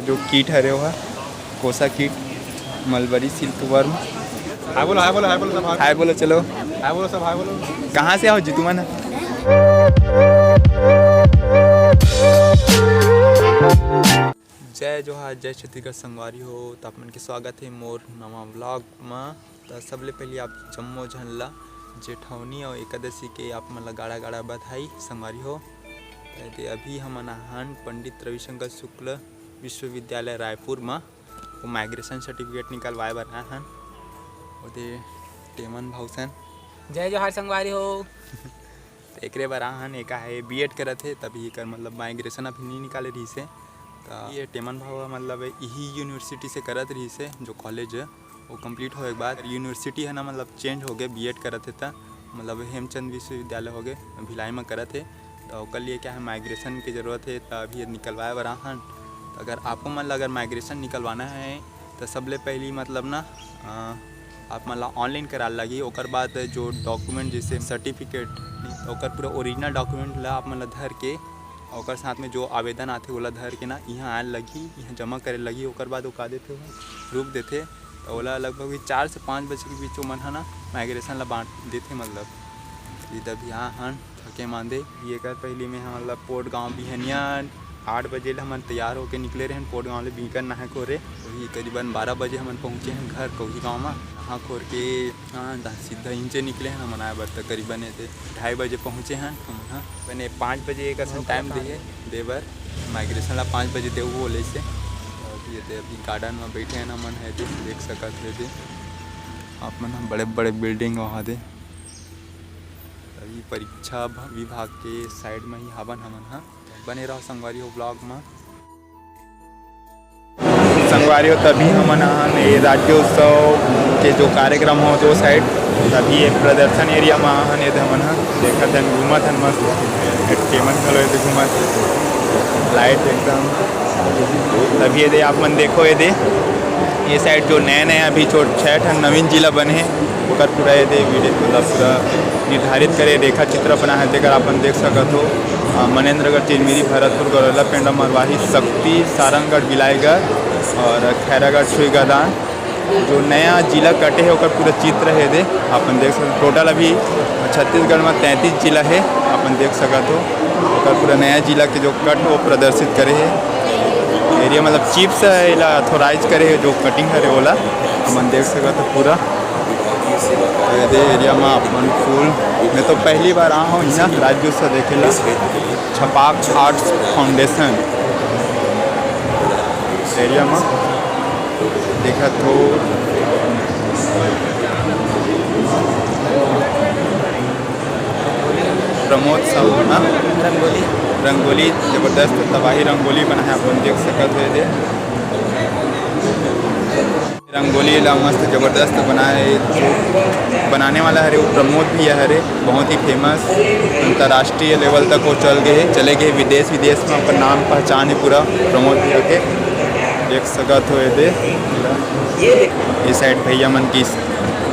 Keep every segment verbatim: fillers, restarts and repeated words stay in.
जो किट हरे, वो ह कोसा किट, मलबरी सिल्क वर्म। हाय बोलो, हाय बोलो, हाय बोलो सब, हाय। हाय बोलो, चलो। हाय बोलो सब, हाय बोलो। कहाँ से आओ जी तुमन? जय जोहार, जय छत्तीसगढ़ संगवारी हो। त आप मन के स्वागत हे मोर नवा व्लॉग म। त सबले पहिली आप जम्मो झन ला जेठौनी अउ एकादशी के आप मन ला गाड़ा गाड़ा बधाई संगवारी हो। त एदे अभी हमन आहन पंडित रविशंकर शुक्ल विश्वविद्यालय रायपुर म वो माइग्रेशन सर्टिफिकेट निकलवाए बर आए हन। ओदे टेमन भाऊ सन। जय जोहार संगवारी हो। त एकरे बर आहन, एका हे बीएड करत हे, तभी एकर मतलब माइग्रेशन अभी नहीं निकाले रहिस हे। त ये टेमन भाऊ ह मतलब इही यूनिवर्सिटी से करत रहिस हे, जो कॉलेज हे, वो कंप्लीट होए के बाद यूनिवर्सिटी है ना, मतलब चेंज हो गए, बीएड करत हे त मतलब हेमचंद विश्वविद्यालय हो गए, भिलाई में करत हे। त ओकर लिए क्या है, माइग्रेशन के जरूरत हे, त अभी ये निकलवाए बर आहन। त अगर आपको मन ला अगर माइग्रेशन निकलवाना है, त सबले पहली मतलब ना, अ, आप मन ला ऑनलाइन करा लगही। ओकर बाद जो डॉक्यूमेंट जैसे सर्टिफिकेट, ओकर पूरा ओरिजिनल डॉक्यूमेंट ला आप मन ला धर के, ओकर साथ में जो आवेदन आथे, ओला धर के ना इहाँ आए लगही, इहाँ जमा करे लगही। ओकर बाद वो का देथे, वो प्रूफ देथे। त ओला लगभग भी चार से पाँच बजे के बीच वो मन ह ना माइग्रेशन ला बांट देथे। मतलब इधर भी हाँ हन थके मांदे। एकर पहिली में हमन ला पोट गांव बिहनिया आठ बजे ले हमन तैयार होके निकले रहन पोट गांव ले बीकर नहाए खोरे। वही करीबन बारह बजे हमन पहुंचे हन घर कौही गांव म। नहा खोर के हाँ, दा-, सीधा इंचे निकले हन हमन आए बर, त करीबन एदे ढाई बजे पहुंचे हन हमन ह। बने पाँच बजे एक असन टाइम दे, दे बर, माइग्रेशन ला पाँच बजे देहू बोले से। अभी एदे अभी गार्डन म बैठे हन हमन ह, एदे देख सकत हो एदे आप मन ह, बड़े बड़े बिल्डिंग वहाँ दे। अभी परीक्षा भ-, विभाग के साइड में ही हावन हमन ह। बने रहो संगवारी हो व्लॉग में। संगवारी हो, तभी हमन आहन ये राज्योत्सव के जो कार्यक्रम हो, जो साइड, तभी ये प्रदर्शन एरिया में आहन, ये हमन ह देखत हन, घूमत हन मस्त, एंटरटेनमेंट घलो ये घूमत, लाइट एकदम। तभी ये दे आप मन देखो, ये दे, ये साइड जो नया नया अभी छोट छह ठन नवीन जिला बने हे, ओकर पूरा ये दे वीडियो, मतलब पूरा निर्धारित करे रेखा चित्र बना है, तेकर आप मन देख सकत हो। अ, मनेंद्रगढ़, चिरमिरी, भरतपुर, गौरेला, पेंड्रा, मरवाही, सक्ती, सारंगढ़, बिलाईगढ़ और खैरागढ़, छुईगदान, जो नया जिला कटे हे, ओकर पूरा चित्र हे दे, आप मन देख सकत हो। टोटल अभी छत्तीसगढ़ में तैंतीस जिला हे, आप मन देख सकत हो। ओकर पूरा नया जिला के जो कट, वो प्रदर्शित करे हे। एरिया मतलब चीफ से एला ऑथोराइज करे हे, जो कटिंग हरे ओला, आप मन देख सकत हो पूरा। तो ये दे एरिया में आप मन फूल, मैं तो पहली बार आया हूँ यहाँ राज्योत्सव देखे ला। छपाक आर्ट्स फाउंडेशन एरिया में देखत हो प्रमोद साहू ना, रंगोली, रंगोली जबरदस्त तबाही रंगोली बना है, आप मन देख सकत हो ये दे। रंगोली ला मस्त जबरदस्त बनाए, जो बनाने वाला हरे वो प्रमोद भैया हरे, बहुत ही फेमस, अंतर्राष्ट्रीय लेवल तक वो चल गए, चले गए विदेश विदेश में, अपन नाम पहचान है पूरा प्रमोद भैया के। देख सकत हो ये दे, ये साइड भैया मन की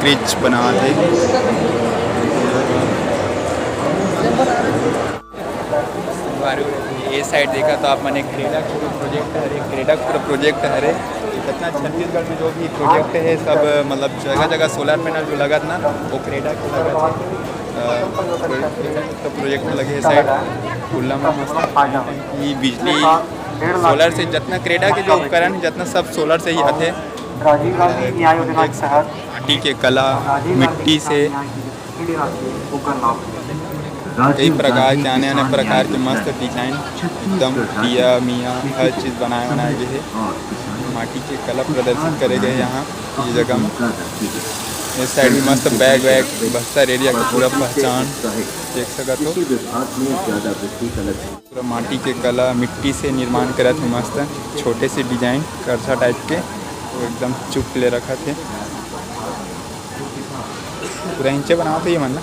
क्रिच बनात हे। ये साइड देखा तो आप मन एक क्रेडा पूरा प्रोजेक्ट हरे, क्रेडा पूरा प्रोजेक्ट हरे। जितना छत्तीसगढ़ में जो भी प्रोजेक्ट है सब मतलब जगह जगह सोलर पैनल जो लगत ना, वो क्रेडा के लगत है। अ, तो प्रोजेक्ट लगे है साइड कुल्ला में मस्त। ये बिजली सोलर से जितना क्रेडा के जो उपकरण है, जितना सब सोलर से ही आते हैं। राजीव गांधी न्याय योजना के तहत माटी के कला, मिट्टी से कई प्रकार के आने आने प्रकार के मस्त डिजाइन, एकदम दिया मिया हर चीज बनाए बनाए गए है। माटी के कला प्रदर्शित करे गए यहाँ ये जगह में। ये साइड भी मस्त बैग वैग बस्तर एरिया के पूरा पहचान देख सकत हो। पूरा माटी के कला मिट्टी से निर्माण करत हे मस्त छोटे से डिजाइन करसा टाइप के, वो एकदम चुप ले रखत हे। पूरा इंचे बनावत हे ये मन ना।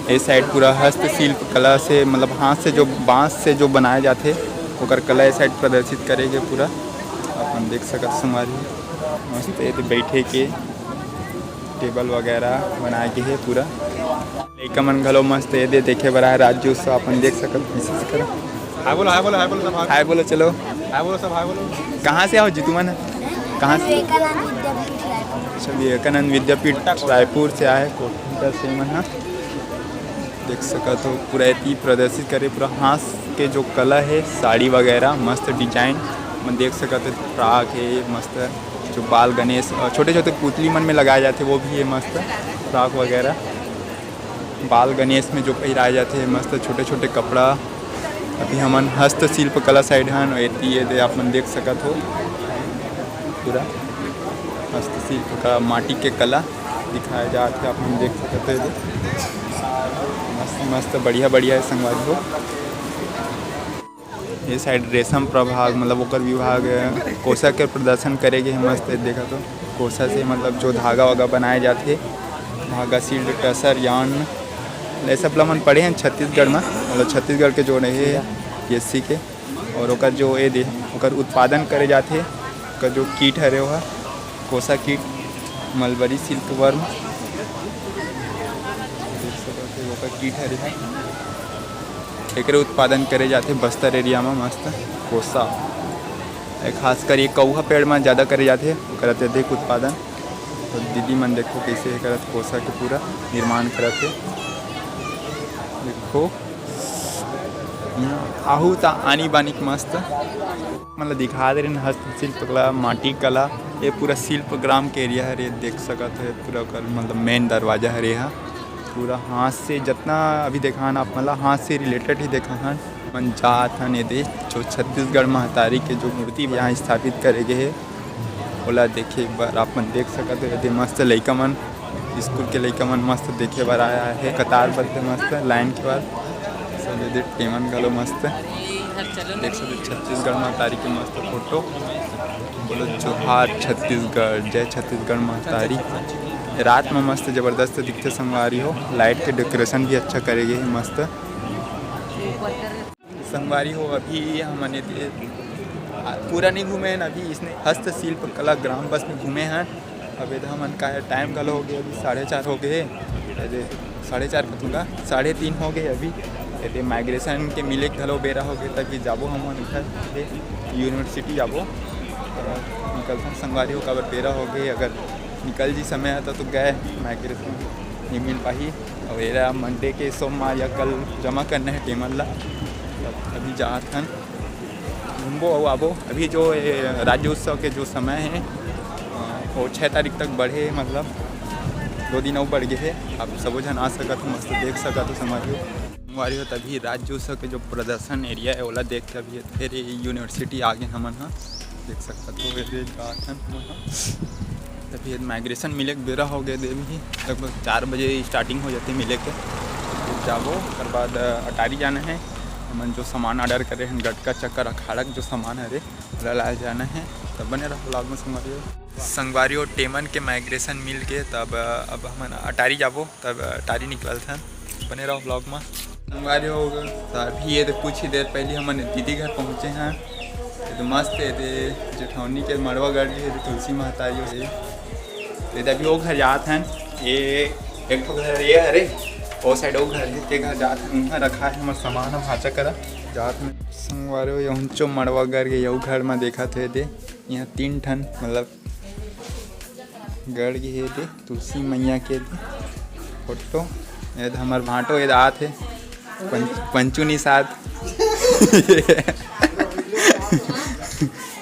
ये साइड पूरा हस्तशिल्प कला से, मतलब हाथ से जो बांस से जो बनाए जाथे ओकर कला ये साइड प्रदर्शित करे गे पूरा। अपन देख सकत संगवारी मस्त ये बैठे के टेबल वगैरह बनाए गे हे पूरा। लइका मन घलो मस्त ये दे देखे बर आए राज्योत्सव, अपन देख सकत विशेष कर। हाय बोलो, हाय बोलो, हाय बोलो सब, हाय। हाय बोलो, चलो। हाय बोलो सब, हाय बोलो। कहाँ से आओ जी तुमन? कहाँ से? विवेकानंद विद्यापीठ रायपुर। अच्छा, विवेकानंद विद्यापीठ रायपुर से आए कोटा से मन ह। देख सकत हो पूरा एती प्रदर्शित करे, पूरा हाथ के जो कला है, साड़ी वगैरह मस्त डिजाइन मन देख सकत हो। फ्रॉक है मस्त, जो बाल गणेश और छोटे छोटे पुतली मन में लगाए जाथे, वो भी है मस्त फ्रॉक वगैरह। बाल गणेश में जो पहिराए जाथे, मस्त छोटे छोटे कपड़ा। अभी हमन हस्तशिल्प कला साइड हन, एती ये दे आप मन देख सकत हो पूरा हस्तशिल्प का माटी के कला दिखाया जात हे, आप मन देख सकत हो ये दे। मस्त मस्त बढ़िया बढ़िया है संगवारी हो। ये साइड रेशम प्रभाग मतलब ओकर विभाग कोसा के प्रदर्शन करे गे हे। मस्त देखा तो कोसा से मतलब जो धागा वागा बनाए जाथे, धागा, सिल्क, टसर, यार्न, ये सब ला मन पढ़े हैं छत्तीसगढ़ में, मतलब छत्तीसगढ़ के जो रहे एससी के। और ओकर जो ये दे ओकर उत्पादन करे जाथे, ओकर जो कीट हरे ओहा कोसा कीट, मलबरी सिल्क वर्म, देख सकत हो ओकर कीट हरे है। एकरे उत्पादन करे जाथे बस्तर एरिया म मस्त कोसा। ए, खासकर ये कौहा पेड़ म ज़्यादा करे जाथे, ओकर अत्यधिक उत्पादन। तो दीदी मन देखो कैसे एकरा कोसा के पूरा निर्माण करत हे। देखो, यहाँ आहू त आनी बानी के मस्त, मतलब दिखा दे रहे हैं हस्तशिल्प कला, माटी कला। ये पूरा शिल्प ग्राम के एरिया हरे, देख सकत हो पूरा ओकर मतलब मेन दरवाजा हरे हा। पूरा हाथ से जितना अभी देखा हन आप, मतलब हाथ से रिलेटेड ही देखा हन। मन जात हन एदे जो छत्तीसगढ़ महतारी के जो मूर्ति यहाँ स्थापित करे गे हे, ओला देखे एक बार आप मन देख सकत हो। एदे मस्त लइका मन, स्कूल के लइका मन मस्त देखे बर आया है, कतारबद्ध मस्त लाइन के बाद। सब एदे टेमन घलो मस्त देख सकत हो, छत्तीसगढ़ महतारी के मस्त फोटो। बोलो जोहार छत्तीसगढ़, जय छत्तीसगढ़ महतारी। रात में मस्त जबरदस्त दिखथे संगवारी हो, लाइट के डेकोरेशन भी अच्छा करे गे हे मस्त। संगवारी हो, अभी हमन एदे पूरा नहीं घूमे हन, अभी इसने हस्तशिल्प कला ग्राम बस में घूमे हन। अब एदे हमन का टाइम घलो हो गए, अभी साढ़े चार हो गए, एदे साढ़े चार कथूँगा, साढ़े तीन हो गए अभी। एदे माइग्रेशन के मिले के घलो बेरा हो गए, तभी जाबो हमन उधर यूनिवर्सिटी जाबो। निकलथन संगवारी हो, काबर बेरा हो गए, अगर निकल जी समय आता तो गए माइग्रेशन नहीं मिल पाही। और एरा मंडे के सोमवार या कल जमा करना है टेमन ला, तब अभी जात हन। घूमबो अउ आबो। अभी जो ये राज्य उत्सव के जो समय है, अ, वो छः तारीख तक बढ़े, मतलब दो दिन अउ बढ़ गए है। आप सबो झन आ सकत हो, मस्त देख सकत हो संगवारी हो। संगवारी हो, तभी राज्य उत्सव के जो प्रदर्शन एरिया है, ओला देख के अभी फिर यूनिवर्सिटी आ गए हमन ह, देख सकत हो। ये जात हन हमन ह। तभी माइग्रेशन मिले के बेरा हो गए, देवी ही लगभग चार बजे स्टार्टिंग हो जाते मिले के। फिर जाबो, ओकर बाद अटारी जाना है। हमन जो सामान ऑर्डर करे हैं, गटका चक्कर अखाड़ा के जो सामान हरे, ओला लाए जाना है। तब बने रहो व्लॉग में संगवारी हो। संगवारी हो, टेमन के माइग्रेशन मिल के तब अब हमन अटारी जाबो, तब अटारी निकलथन। बने रहो व्लॉग में। संगवारी हो, तो अभी ये तो कुछ ही देर पहले हमन दीदी घर पहुँचे हैं। ये तो मस्त है, ये जेठौनी के मड़वा गढ़ है, ये तुलसी महतारी है। ये तो अभी वो घर जात हन, ये एक ठो घर ये हरे, वो साइड वो घर है, ते घर जात हन, उहाँ रखा है हमर सामान, हम भांचा करा जात में। संगवारी हो, ये उंचो मड़वा गढ़ के यहू घर में देखा थे दे, यहाँ तीन ठन मतलब गढ़ के हे दे, तुलसी मैया के दे फोटो। ये दे हमर भांटो ये दे आत हे, पंच-, पंचू निषाद।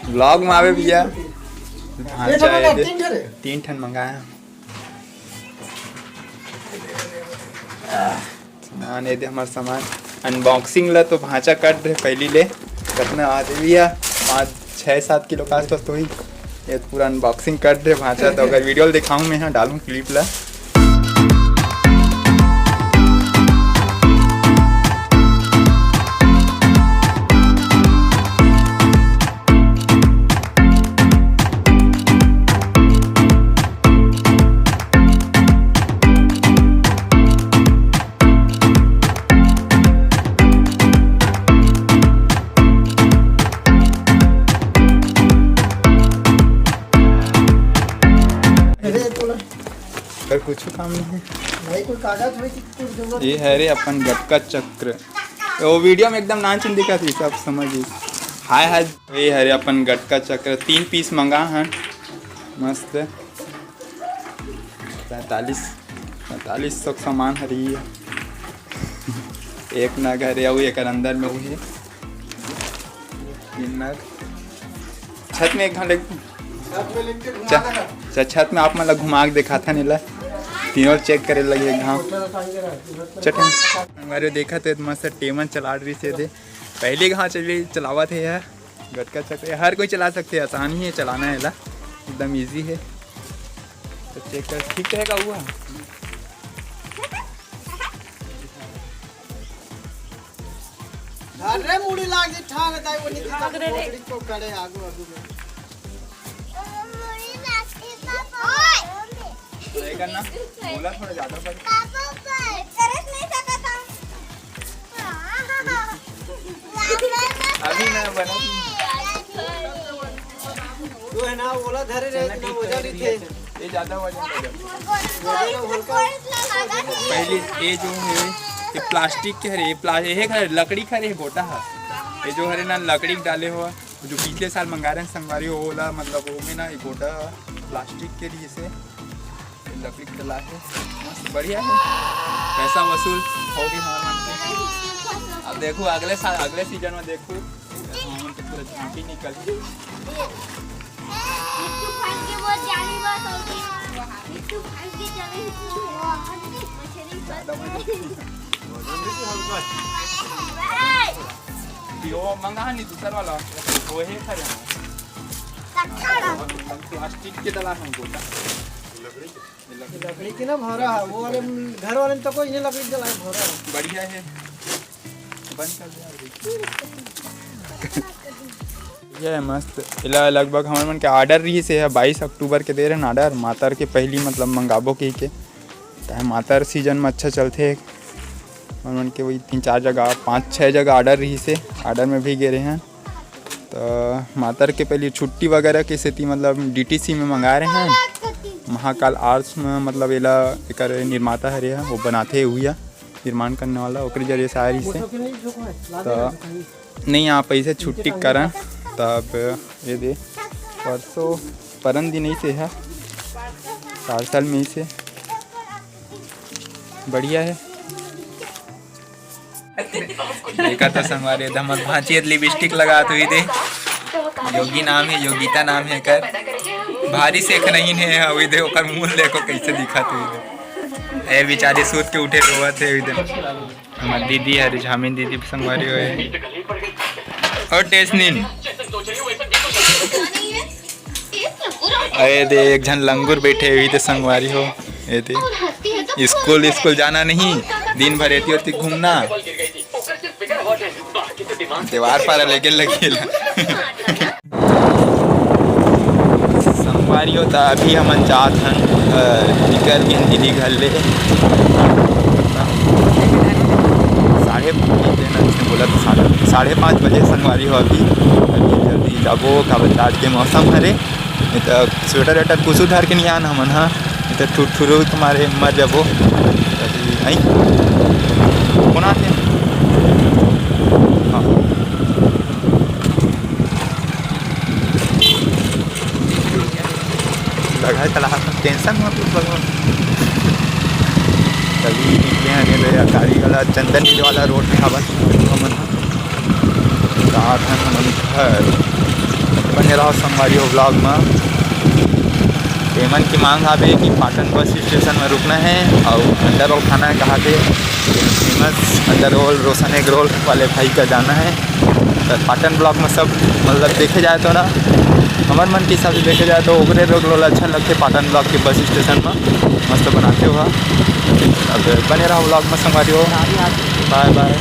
व्लॉग में आवे भैया। भांचा ये दे, तीन ठन मंगाया। सामान, ये दे हमर सामान। अनबॉक्सिंग ला तो भांचा कर दे पहली ले। कितना आ देवी है? पाँच, छः, सात किलो के आसपास तो ही। ये पूरा अनबॉक्सिंग कर दे भांचा, तो अगर वीडियो दिखाऊँ मैं, हाँ, डालूँ क्लिप ला। अरे, तोला अगर कुछ काम नहीं है। भाई, कोई कागज होई कि कुछ जरूरत ये है रे अपन गटका चक्र। वो वीडियो में एकदम नानचुन दिखा थी, सब समझ ही। हाय हाय, ये हरे अपन गटका चक्र, तीन पीस मंगा हन, मस्त पैंतालीस, पैंतालीस सौ के सामान हरे। एक नग हरे, अउ एकर अंदर में उहे तीन नग। छत में एक घंटे छत में आप मन ला घुमा के देखाथन एला, तीनों चेक करे लगे एक घाव। चट हमारे देखत हे मस्त टेमन चला रही से दे, पहली घाव चली चलावत हे यार। गटका चक्र हर कोई चला सकते हैं, आसान ही है चलाना है ला, एकदम ईजी है। तो चेक कर, ठीक रहेगा हुआ। अरे मुड़ी लाग जी, ठांग दाई वो निकल के बोतली को करे आगू आगू में। ट्राई करना, बोला थोड़ा ज्यादा पड़। पापा पर तरस नहीं सकता। अभी ना बना। तू है ना, ओला धरे रहे, इतना वजन नहीं थे। ये ज्यादा वजन हो गया। वजन हल्का। पहले ये जो है, ये प्लास्टिक के हरे, ये प्ला-, ये हरे लकड़ी का हरे, गोटा है। ये जो हरे ना लकड़ी के डाले हुआ, जो पिछले साल मंगा रहे हैं संगवारी, ओला मतलब वो में ना ये गोटा प्लास्टिक के लिए से लकड़ी के ला है, मस्त बढ़िया है, पैसा वसूल हो गई हमारे मन के। अब देखो अगले साल, अगले सीजन में देखो हम तो पूरा झांकी निकल। वो मंगा नहीं दूसरा वाला, वो है खा जाना। प्लास्टिक के डला हमको। लकड़ी के ना भरा है, वो वाले घर वाले ने तो कोई नहीं लकड़ी जलाए भरा है। बढ़िया है, बंद कर दे। ये है मस्त। एला लगभग हमर मन के ऑर्डर रही से है, बाईस अक्टूबर के दे रहे ऑर्डर, मातर के पहली मतलब मंगाबो कही के। काहे मातर सीजन में अच्छा चलथे। हमर मन के वही तीन चार जगह, पाँच छः जगह ऑर्डर रही से, ऑर्डर में भी गे रहे हैं। तो मातर के पहली छुट्टी वगैरह के सेती मतलब डीटीसी में मंगा रहे हैं। महाकाल आर्ट्स में मतलब एला एकर निर्माता हरे ह, वो बनाथे हुआ निर्माण करने वाला, ओकरे जरिए से आए रहिस हे। तो नहीं आप ऐसे छुट्टी करन, तब ये दे परसों परन दिन ऐसे है, पार्सल में ऐसे बढ़िया है। देखा तो संगवारी, एकदम भांचियत लिपस्टिक लगात हुई दे। योगी नाम है, योगिता नाम है कर। भारी से एक नहीं है, हुई दे ओकर मुंह देखो कैसे दिखत हुई दे। ए बेचारी सूत के उठे रोवत है हुई दे। हमार दीदी हरे, झामिन दीदी संगवारी होए। और टेस्टनिन। अरे दे, एक झन लंगूर बैठे हुई थे संगवारी हो। ये दे, स्कूल, स्कूल जाना नहीं, दिन भर एती ओती घूमना। देवार पारा लेके लगे ला। संगवारी हो, त अभी हमन जात हन, अ, निकर के दीदी घर ले। साढ़े, बोलत साढ़े, साढ़े पाँच बजे संगवारी हो अभी। अभी जल्दी जाबो, काबर आज के मौसम हरे। नहीं तो स्वेटर वेटर कुछ धर के नहीं आन हमन हा, नहीं तो ठुरठुरो के मारे मर जाबो। अभी आई कोन आथे? हाँ। लगा है तलाश में, टेंशन मत लो, भगवान। तभी निकले हैं, नहीं तो यार, गाड़ी वाला चंदन वाला रोड में हवा हमन। रात है हमन घर। बने रहो संगवारी हो vlog में। एमन की मांग आवे कि पाटन बस स्टेशन में रुकना है और अंडा रोल खाना है, कहा थे फेमस अंडा रोल, रोशन एग रोल वाले भाई का जाना है। तो पाटन ब्लॉक में सब मतलब देखे जाए तो ना, हमर मन के हिसाब से देखे जाए तो ओकरे रोल अच्छा लगते पाटन ब्लॉक के बस स्टेशन में मस्त बनाते हुआ। अब बने रहो ब्लॉग में संगवारी हो। बाय बाय।